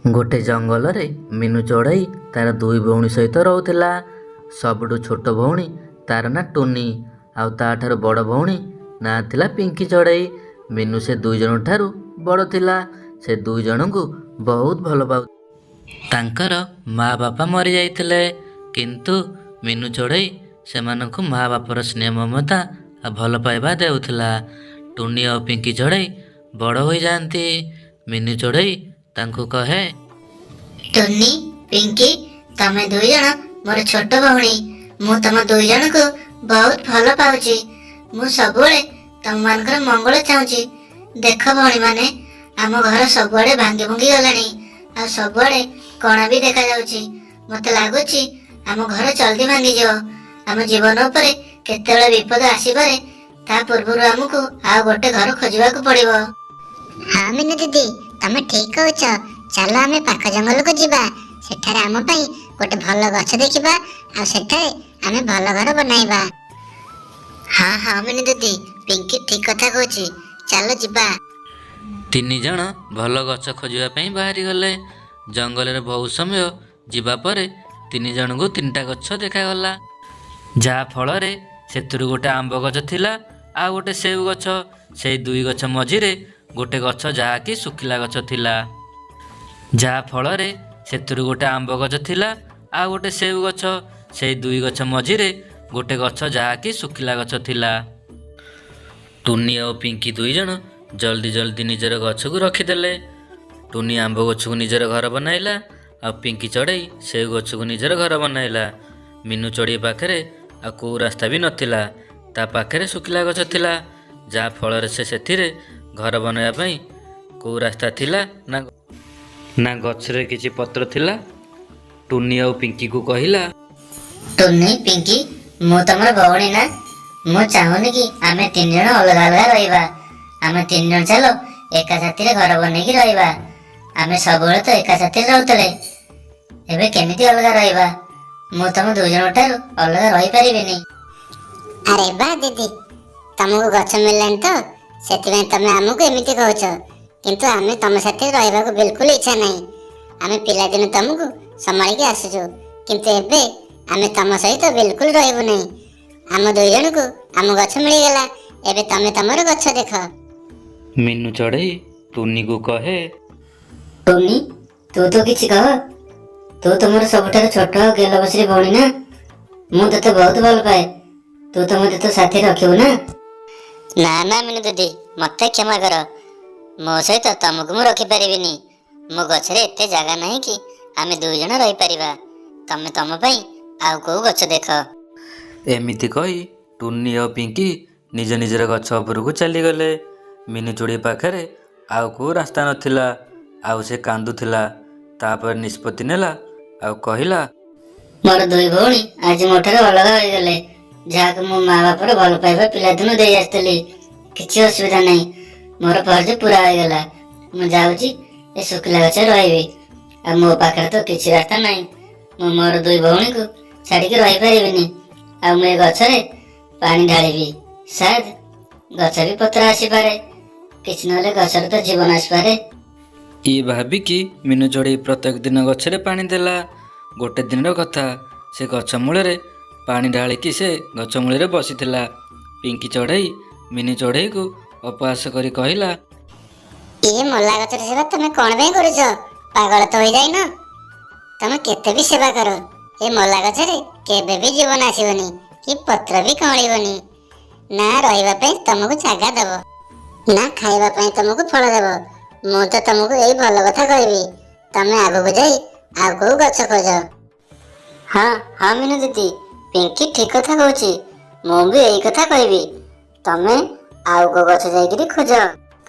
ଗୋଟେ ଜଙ୍ଗଲରେ ମିନୁ ଚଢ଼େଇ ତା'ର ଦୁଇ ଭଉଣୀ ସହିତ ରହୁଥିଲା। ସବୁଠୁ ଛୋଟ ଭଉଣୀ ତା'ର ନାଁ ଟୁନି, ଆଉ ତା'ଠାରୁ ବଡ଼ ଭଉଣୀ ନାଁ ଥିଲା ପିଙ୍କି ଚଢ଼େଇ। ମିନୁ ସେ ଦୁଇ ଜଣଙ୍କ ଠାରୁ ବଡ଼ ଥିଲା। ସେ ଦୁଇ ଜଣଙ୍କୁ ବହୁତ ଭଲ ପାଉ। ତାଙ୍କର ମା ବାପା ମରିଯାଇଥିଲେ, କିନ୍ତୁ ମିନୁ ଚଢ଼େଇ ସେମାନଙ୍କୁ ମା ବାପାର ସ୍ନେହ ମମତା ଆଉ ଭଲ ପାଇବା ଦେଉଥିଲା। ଟୁନି ଆଉ ପିଙ୍କି ଚଢ଼େଇ ବଡ଼ ହୋଇଯାଆନ୍ତି। ମିନୁ ଚଢ଼େଇ ତାଙ୍କୁ କହେ, ଟୁନି, ପିଙ୍କି, ତମେ ଦୁଇ ଜଣ ମୋର ଛୋଟ ଭଉଣୀ। ମୁଁ ତମ ଦୁଇ ଜଣଙ୍କୁ ବହୁତ ଭଲ ପାଉଛି। ମୁଁ ସବୁବେଳେ ତମମାନଙ୍କର ମଙ୍ଗଳ ଚାହୁଁଛି। ଦେଖ ଭଉଣୀମାନେ, ଆମ ଘର ସବୁଆଡ଼େ ଭାଙ୍ଗି ଭୁଙ୍ଗି ଗଲାଣି ଆଉ ସବୁଆଡ଼େ କଣା ବି ଦେଖାଯାଉଛି। ମତେ ଲାଗୁଛି ଆମ ଘର ଜଲ୍ଦି ଭାଙ୍ଗିଯିବ। ଆମ ଜୀବନ ଉପରେ କେତେବେଳେ ବିପଦ ଆସିପାରେ, ତା ପୂର୍ବରୁ ଆମକୁ ଆଉ ଗୋଟେ ଘର ଖୋଜିବାକୁ ପଡ଼ିବ। ହଁ ମିନୁ ଦିଦି, ତମେ ଠିକ କହୁଛ। ଚାଲ ଆମେ ପାଖ ଜଙ୍ଗଲକୁ ଯିବା। ସେଠାରେ ଆମ ପାଇଁ ଗୋଟେ ଭଲ ଗଛ ଦେଖିବା ଆଉ ସେଠାରେ ଆମେ ଭଲ ଘର ବନାଇବା। ହଁ ହଁ ମିନୁ ଦିଦି, ପିଙ୍କି ଠିକ କଥା କହୁଛି, ଚାଲ ଯିବା। ତିନି ଜଣ ଭଲ ଗଛ ଖୋଜିବା ପାଇଁ ବାହାରିଗଲେ। ଜଙ୍ଗଲରେ ବହୁତ ସମୟ ଯିବା ପରେ ତିନି ଜଣଙ୍କୁ ତିନିଟା ଗଛ ଦେଖାଗଲା, ଯାହା ଫଳରେ ସେଥିରୁ ଗୋଟେ ଆମ୍ବ ଗଛ ଥିଲା ଆଉ ଗୋଟେ ସେଉ ଗଛ। ସେଇ ଦୁଇ ଗଛ ମଝିରେ ଗୋଟେ ଗଛ, ଯାହାକି ଶୁଖିଲା ଗଛ ଥିଲା। ଯାହା ଫଳରେ ସେଥିରୁ ଗୋଟେ ଆମ୍ବ ଗଛ ଥିଲା ଆଉ ଗୋଟେ ସେଉ ଗଛ। ସେଇ ଦୁଇ ଗଛ ମଝିରେ ଗୋଟେ ଗଛ, ଯାହାକି ଶୁଖିଲା ଗଛ ଥିଲା। ଟୁନି ଆଉ ପିଙ୍କି ଦୁଇ ଜଣ ଜଲ୍ଦି ଜଲ୍ଦି ନିଜର ଗଛକୁ ରଖିଦେଲେ। ଟୁନି ଆମ୍ବ ଗଛକୁ ନିଜର ଘର ବନାଇଲା ଆଉ ପିଙ୍କି ଚଢ଼େଇ ସେଉ ଗଛକୁ ନିଜର ଘର ବନାଇଲା। ମିନୁ ଚଢ଼େଇ ପାଖରେ ଆଉ କେଉଁ ରାସ୍ତା ବି ନଥିଲା। ତା ପାଖରେ ଶୁଖିଲା ଗଛ ଥିଲା, ଯାହା ଫଳରେ ସେ ସେଥିରେ ଘର ବନାଇବା ପାଇଁ କେଉଁ ରାସ୍ତା ଥିଲା ନା ନା ଗଛରେ କିଛି ପତ୍ର ଥିଲା। ଟୁନି ଆଉ ପିଙ୍କିକୁ କହିଲା, ଟୁନି, ପିଙ୍କି, ମୁଁ ତମର ଭଉଣୀ ନା? ମୁଁ ଚାହୁଁନି କି ଆମେ ତିନି ଜଣ ଅଲଗା ଅଲଗା ରହିବା। ଆମେ ତିନି ଜଣ ଚାଲ ଏକା ସାଥିରେ ଘର ବନେଇକି ରହିବା। ଆମେ ସବୁବେଳେ ତ ଏକା ସାଥିରେ ରହୁଥିଲେ, ଏବେ କେମିତି ଅଲଗା ରହିବା? ମୁଁ ତମ ଦୁଇ ଜଣଙ୍କ ଠାରୁ ଅଲଗା ରହିପାରିବିନି। ଆରେ ବା ଦିଦି, ତମକୁ ଗଛ ମିଳିଲାନି ତ ସେଥିପାଇଁ ତମେ ଆମକୁ ଏମିତି କହୁଛ। କିନ୍ତୁ ଆମେ ତମ ସାଥିରେ ରହିବାକୁ ବିଲକୁଲ ଇଚ୍ଛା ନାହିଁ। ଆମେ ପିଲାଦିନୁ ତମକୁ ସମ୍ଭାଳିକି ଆସୁଛୁ, କିନ୍ତୁ ଏବେ ଆମେ ତମ ସହିତ ବିଲକୁଲ ରହିବୁ ନାହିଁ। ଆମ ଦୁଇ ଜଣକୁ ଆମ ଗଛ ମିଳିଗଲା, ଏବେ ତମେ ତମର ଗଛ ଦେଖ। ମିନୁ ଚଢ଼େଇ ଟୁନିକୁ କହେ, ଟୁନି, ତୁ ତ କିଛି କହ। ତୁ ତ ମୋର ସବୁଠାରୁ ଛୋଟ ଆଉ ଗେଲବସରୀ ଭଉଣୀ ନା? ମୁଁ ତତେ ବହୁତ ଭଲ ପାଏ। ତୁ ତ ମତେ ତୋ ସାଥିରେ ରଖିବୁ ନା? ନା ନା ମିନୁ ଦିଦି, ମତେ କ୍ଷମା କର। ମୋ ସହିତ ତମକୁ ମୁଁ ରଖିପାରିବିନି। ମୋ ଗଛରେ ଏତେ ଜାଗା ନାହିଁ କି ଆମେ ଦୁଇ ଜଣ ରହିପାରିବା। ତମେ ତମ ପାଇଁ ଆଉ କୋଉ ଗଛ ଦେଖ। ଏମିତି କହି ଟୁନି ଆଉ ପିଙ୍କି ନିଜ ନିଜର ଗଛ ଉପରକୁ ଚାଲିଗଲେ। ମିନୁ ଚଢ଼େଇ ପାଖରେ ଆଉ କେଉଁ ରାସ୍ତା ନଥିଲା ଆଉ ସେ କାନ୍ଦୁଥିଲା। ତାପରେ ନିଷ୍ପତ୍ତି ନେଲା ଆଉ କହିଲା, ମୋର ଦୁଇ ଭଉଣୀ ଆଜି ମୋ ଠାରୁ ଅଲଗା ହୋଇଗଲେ, ଯାହାକୁ ମୁଁ ମା ବାପାର ଭଲ ପାଇବା ପିଲାଦିନୁ ଦେଇ ଆସିଥିଲି। କିଛି ଅସୁବିଧା ନାହିଁ, ମୋର ଫରଜ ପୁରା ହୋଇଗଲା। ମୁଁ ଯାଉଛି ଏ ଶୁଖିଲା ଗଛରେ ରହିବି। ଆଉ ମୋ ପାଖରେ ତ କିଛି ରାସ୍ତା ନାହିଁ। ମୁଁ ମୋର ଦୁଇ ଭଉଣୀକୁ ଛାଡ଼ିକି ରହିପାରିବିନି। ଆଉ ମୁଁ ଏ ଗଛରେ ପାଣି ଢାଳିବି, ସାୟଦ ଗଛ ବି ପତ୍ର ଆସିପାରେ। କିଛି ନହେଲେ ଗଛରେ ତ ଜୀବନ ଆସିପାରେ। ଇଏ ଭାବିକି ମିନୁ ଚଢ଼େଇ ପ୍ରତ୍ୟେକ ଦିନ ଗଛରେ ପାଣି ଦେଲା। ଗୋଟେ ଦିନର କଥା, ସେ ଗଛ ମୂଳରେ ପାଣି ଢାଳିକି ସେ ଗଛ ମୂଳରେ ବସିଥିଲା। ପିଙ୍କି ଚଢ଼େଇ ମିନୁ ଚଢ଼େଇକୁ ଉପହାସ କରି କହିଲା, ଇଏ ମଲା ଗଛର ସେବା ତମେ କଣ ପାଇଁ କରୁଛ? ପାଗଳ ତ ହୋଇଯାଇନ? ତମେ କେତେ ବି ସେବା କର, ଏ ମଲା ଗଛରେ କେବେ ବି ଜୀବନ ଆସିବନି କି ପତ୍ର ବି କଅଁଳିବନି। ନା ରହିବା ପାଇଁ ତମକୁ ଜାଗା ଦବ, ନା ଖାଇବା ପାଇଁ ତମକୁ ଫଳ ଦେବ। ମୁଁ ତ ତମକୁ ଏଇ ଭଲ କଥା କହିବି, ତମେ ଆଗକୁ ଯାଇ ଆଉ କୋଉ ଗଛ ଖୋଜ। ହଁ ହଁ ମିନୁ ଦିଦି, ପିଙ୍କି ଠିକ କଥା କହୁଛି। ମୁଁ ବି ଏଇ କଥା କହିବି, ତମେ ଆଉ କୋଉ ଗଛ ଯାଇକିରି ଖୋଜ।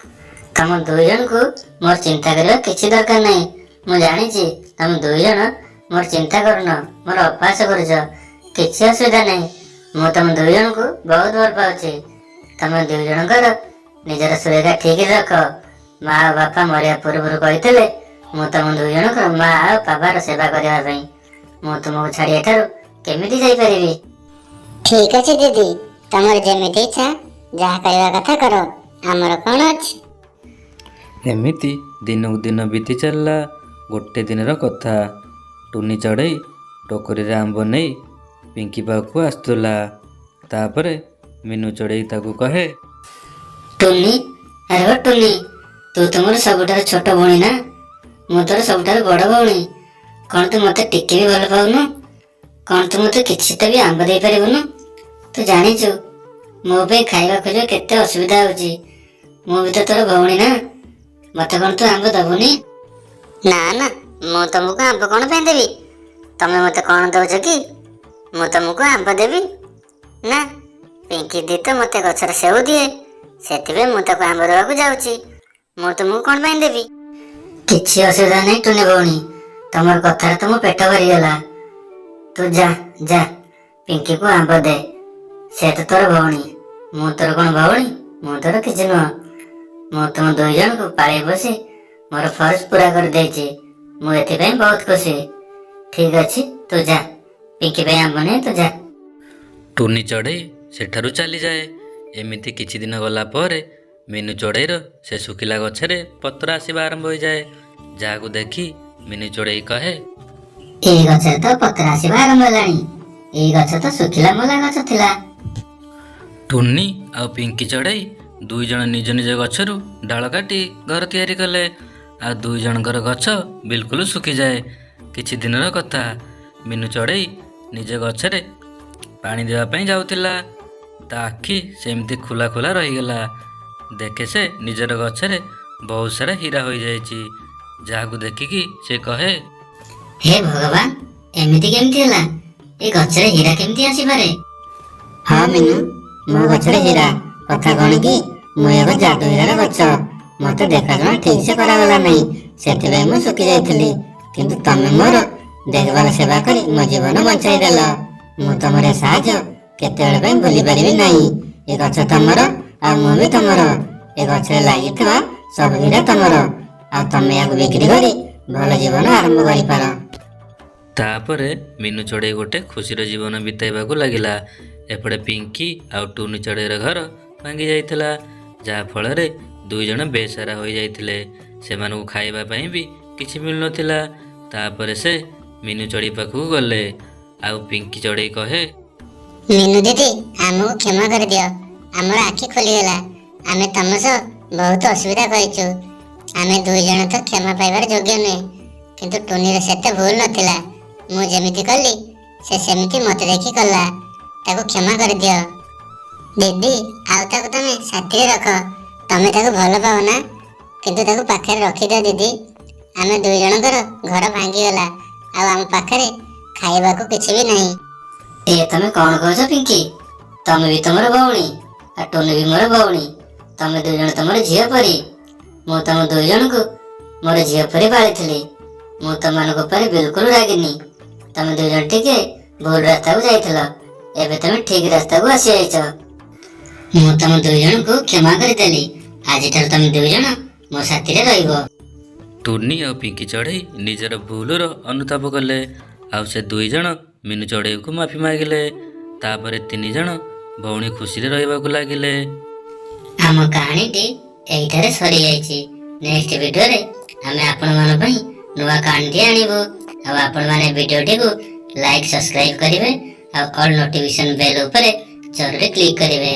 ତମ ଦୁଇ ଜଣଙ୍କୁ ମୋର ଚିନ୍ତା କରିବା କିଛି ଦରକାର ନାହିଁ। ମୁଁ ଜାଣିଛି ତମ ଦୁଇ ଜଣ ମୋର ଚିନ୍ତା କରୁନ, ମୋର ଅପହାସ କରୁଛ। କିଛି ଅସୁବିଧା ନାହିଁ, ମୁଁ ତମ ଦୁଇ ଜଣଙ୍କୁ ବହୁତ ଭଲ ପାଉଛି। ତମ ଦୁଇ ଜଣଙ୍କର ନିଜର ସୁରକ୍ଷା ଠିକରେ ରଖ। ମା ଆଉ ବାପା ମରିବା ପୂର୍ବରୁ କହିଥିଲେ ମୁଁ ତମ ଦୁଇ ଜଣଙ୍କର ମା ଆଉ ବାବାର ସେବା କରିବା ପାଇଁ। ମୁଁ ତୁମକୁ ଛାଡ଼ି ଏଠାରୁ କେମିତି ଯାଇପାରିବି? ଠିକ ଅଛି ଦିଦି, ତମର ଯେମିତି ଇଚ୍ଛା, ଯାହା କରିବା କଥା କର, ଆମର କଣ ଅଛି? ଏମିତି ଦିନକୁ ଦିନ ବିତି ଚାଲିଲା। ଗୋଟେ ଦିନର କଥା, ଟୁନି ଚଢ଼େଇ ଟୋକରିରେ ଆମ୍ବ ନେଇ ପିଙ୍କି ପାଖକୁ ଆସୁଥିଲା। ତାପରେ ମିନୁ ଚଢ଼େଇ ତାକୁ କହେ, ଟୁନି, ଆରେ ଓ ଟୁନି, ତୁ ତ ମୋର ସବୁଠାରୁ ଛୋଟ ଭଉଣୀ ନା? ମୁଁ ତୋର ସବୁଠାରୁ ବଡ଼ ଭଉଣୀ। କ'ଣ ତୁ ମୋତେ ଟିକେ ବି ଭଲ ପାଉନୁ? କ'ଣ ତୁ ମୋତେ କିଛି ତ ବି ଆମ୍ବ ଦେଇପାରିବୁନୁ? ତୁ ଜାଣିଛୁ ମୋ ପାଇଁ ଖାଇବା ଖୋଜିବା କେତେ ଅସୁବିଧା ହେଉଛି। ମୁଁ ବି ତ ତୋର ଭଉଣୀ ନା? ମୋତେ କ'ଣ ତୁ ଆମ୍ବ ଦବୁନି? ନା ନା, ମୁଁ ତମକୁ ଆମ୍ବ କ'ଣ ପାଇଁ ଦେବି? ତମେ ମୋତେ କ'ଣ ଦଉଛ କି ମୁଁ ତମକୁ ଆମ୍ବ ଦେବି? ନା, ପିଙ୍କି ଦି ତ ମୋତେ ଗଛରେ ସେଉ ଦିଏ, ସେଥିପାଇଁ ମୁଁ ତାକୁ ଆମ୍ବ ଦେବାକୁ ଯାଉଛି। ମୁଁ ତୁମକୁ କ'ଣ ପାଇଁ ଦେବି? କିଛି ଅସୁବିଧା ନାହିଁ ଟୁନି ଭଉଣୀ, ତମର କଥାରେ ତ ମୋ ପେଟ ଭରିଗଲା। ତୁ ଯା ଯା, ପିଙ୍କିକୁ ଆମ୍ବ ଦେ। ସେ ତ ତୋର ଭଉଣୀ, ମୁଁ ତୋର କ'ଣ ଭଉଣୀ? ମୁଁ ତୋର କିଛି ନୁହଁ। ମୁଁ ତୁମ ଦୁଇ ଜଣଙ୍କୁ ପାଳି ପୋଷି ମୋର ଫରଜ ପୁରା କରିଦେଇଛି। ମୁଁ ଏଥିପାଇଁ ବହୁତ ଖୁସି। ଠିକ ଅଛି, ତୁ ଯା, ପିଙ୍କି ପାଇଁ ଆମ୍ବ ନେ, ତୁ ଯା। ଟୁନି ଚଢ଼େଇ ସେଠାରୁ ଚାଲିଯାଏ। ଏମିତି କିଛି ଦିନ ଗଲା ପରେ ମିନୁ ଚଢ଼େଇର ସେ ଶୁଖିଲା ଗଛରେ ପତ୍ର ଆସିବା ଆରମ୍ଭ ହୋଇଯାଏ, ଯାହାକୁ ଦେଖି ମିନୁ ଚଢ଼େଇ କହେ, ଏଇ ଗଛରେ ତ ପତ୍ର ଆସିବା ଆରମ୍ଭ ହେଲାଣି। ଏଇ ଗଛ ତ ଶୁଖିଲା ମଲା ଗଛ ଥିଲା। ଟୁନି ଆଉ ପିଙ୍କି ଚଢ଼େଇ ଦୁଇ ଜଣ ନିଜ ନିଜ ଗଛରୁ ଡାଳ କାଟି ଘର ତିଆରି କଲେ, ଆଉ ଦୁଇ ଜଣଙ୍କର ଗଛ ବିଲକୁଲ ଶୁଖିଯାଏ। କିଛି ଦିନର କଥା, ମିନୁ ଚଢ଼େଇ ନିଜ ଗଛରେ ପାଣି ଦେବା ପାଇଁ ଯାଉଥିଲା। ତା ଆଖି ସେମିତି ଖୋଲା ଖୋଲା ରହିଗଲା। ଦେଖେ ସେ ନିଜର ଗଛରେ ବହୁତ ସାରା ହୀରା ହୋଇଯାଇଛି, ଯାହାକୁ ଦେଖିକି ସେ କହେ, ହେ ଭଗବାନ, ଏମିତି କେମିତି ହେଲା? ଏ ଗଛରେ ହୀରା କେମିତି ଆସିପାରେ? ହଁ ମିନୁ, ମୋ ଗଛରେ ହୀରା। କଥା କଣ କି, ମୁଁ ଏକ ଯାଦୁ ହୀରାର ଗଛ। ମତେ ଦେଖାଶୁଣା ଠିକ ସେ କରାଗଲା ନାହିଁ, ସେଥିପାଇଁ ମୁଁ ଶୁଖି ଯାଇଥିଲି। କିନ୍ତୁ ତମେ ମୋର ଦେଖଭାଲ ସେବା କରି ମୋ ଜୀବନ ବଞ୍ଚାଇ ଦେଲ। ମୁଁ ତମର ଏ ସାହାଯ୍ୟ କେତେବେଳେ ପାଇଁ ଭୁଲି ପାରିବି ନାହିଁ। ଏ ଗଛ ତମର ଆଉ ମୁଁ ବି ତମର। ଏ ଗଛରେ ଲାଗିଥିବା ସବୁ ହୀରା ତମର, ଆଉ ତମେ ଏହାକୁ ବିକ୍ରି କରି ଭଲ ଜୀବନ ଆରମ୍ଭ କରିପାର। ତାପରେ ମିନୁ ଚଢ଼େଇ ଗୋଟେ ଖୁସିର ଜୀବନ ବିତାଇବାକୁ ଲାଗିଲା। ଏପଟେ ପିଙ୍କି ଆଉ ଟୁନି ଚଢ଼େଇର ଘର ଭାଙ୍ଗି ଯାଇଥିଲା, ଯାହାଫଳରେ ଦୁଇ ଜଣ ବେସାରା ହୋଇଯାଇଥିଲେ। ସେମାନଙ୍କୁ ଖାଇବା ପାଇଁ ବି କିଛି ମିଳୁନଥିଲା। ତାପରେ ସେ ମିନୁ ଚଢ଼େଇ ପାଖକୁ ଗଲେ, ଆଉ ପିଙ୍କି ଚଢ଼େଇ କହେ, ମିନୁ ଦିଦି, ଆମକୁ କ୍ଷମା କରିଦିଅ। ଆମର ଆଖି ଖୋଲିଗଲା। ଆମେ ତମ ସହ ବହୁତ ଅସୁବିଧା କରିଛୁ। ଆମେ ଦୁଇ ଜଣ ତ କ୍ଷମା ପାଇବାର ଯୋଗ୍ୟ ନୁହେଁ, କିନ୍ତୁ ଟୁନିର ସେତେ ଭୁଲ ନଥିଲା। ମୁଁ ଯେମିତି କଲି ସେ ସେମିତି ମୋତେ ଦେଖି କଲା। ତାକୁ କ୍ଷମା କରିଦିଅ ଦିଦି। ଆଉ ତାକୁ ତମେ ସାଥିରେ ରଖ। ତମେ ତାକୁ ଭଲ ପାଅ ନା? କିନ୍ତୁ ତାକୁ ପାଖରେ ରଖିଦିଅ ଦିଦି। ଆମେ ଦୁଇ ଜଣଙ୍କର ଘର ଭାଙ୍ଗିଗଲା, ଆଉ ଆମ ପାଖରେ ଖାଇବାକୁ କିଛି ବି ନାହିଁ। ଏ ତମେ କଣ କହୁଛ ପିଙ୍କି? ତମେ ବି ତମର ଭଉଣୀ ଆଉ ଟୁନି ବି ମୋର ଭଉଣୀ। ତମେ ଦୁଇ ଜଣ ତମର ଝିଅ ପରି। ମୁଁ ତମ ଦୁଇ ଜଣଙ୍କୁ ମୋର ଝିଅ ପରି ପାଳିଥିଲି। ମୁଁ ତମମାନଙ୍କ ଉପରେ ବିଲକୁଲ ରାଗିନି। ତମେ ଦୁଇ ଜଣ ଟିକେ ଭୁଲ ରାସ୍ତାକୁ ଯାଇଥିଲ, ଏବେ ତମେ ଠିକ ରାସ୍ତାକୁ ଆସିଯାଇଛ। ମୁଁ ତମ ଦୁଇ ଜଣଙ୍କୁ କ୍ଷମା କରିଦେଲି। ଆଜିଠାରୁ ତମେ ଦୁଇ ଜଣ ମୋ ସାଥିରେ ରହିବ। ଟୁନି ଆଉ ପିଙ୍କି ଚଢ଼େଇ ନିଜର ଭୁଲର ଅନୁତାପ କଲେ, ଆଉ ସେ ଦୁଇ ଜଣ ମିନୁ ଚଢ଼େଇକୁ ମାଫି ମାଗିଲେ। ତାପରେ ତିନି ଜଣ ଭଉଣୀ ଖୁସିରେ ରହିବାକୁ ଲାଗିଲେ। ଆମ କାହାଣୀଟି ଏଇଠାରେ ସରିଯାଇଛି। ନେକ୍ସଟ ଭିଡ଼ିଓରେ ଆମେ ଆପଣମାନଙ୍କ ପାଇଁ ନୂଆ କାହାଣୀଟି ଆଣିବୁ, ଆଉ ଆପଣମାନେ ଭିଡ଼ିଓଟିକୁ ଲାଇକ୍, ସବସ୍କ୍ରାଇବ କରିବେ ଆଉ ଅଲ୍ ନୋଟିଫିକେସନ ବେଲ୍ ଉପରେ ଜରୁରୀ କ୍ଲିକ୍ କରିବେ।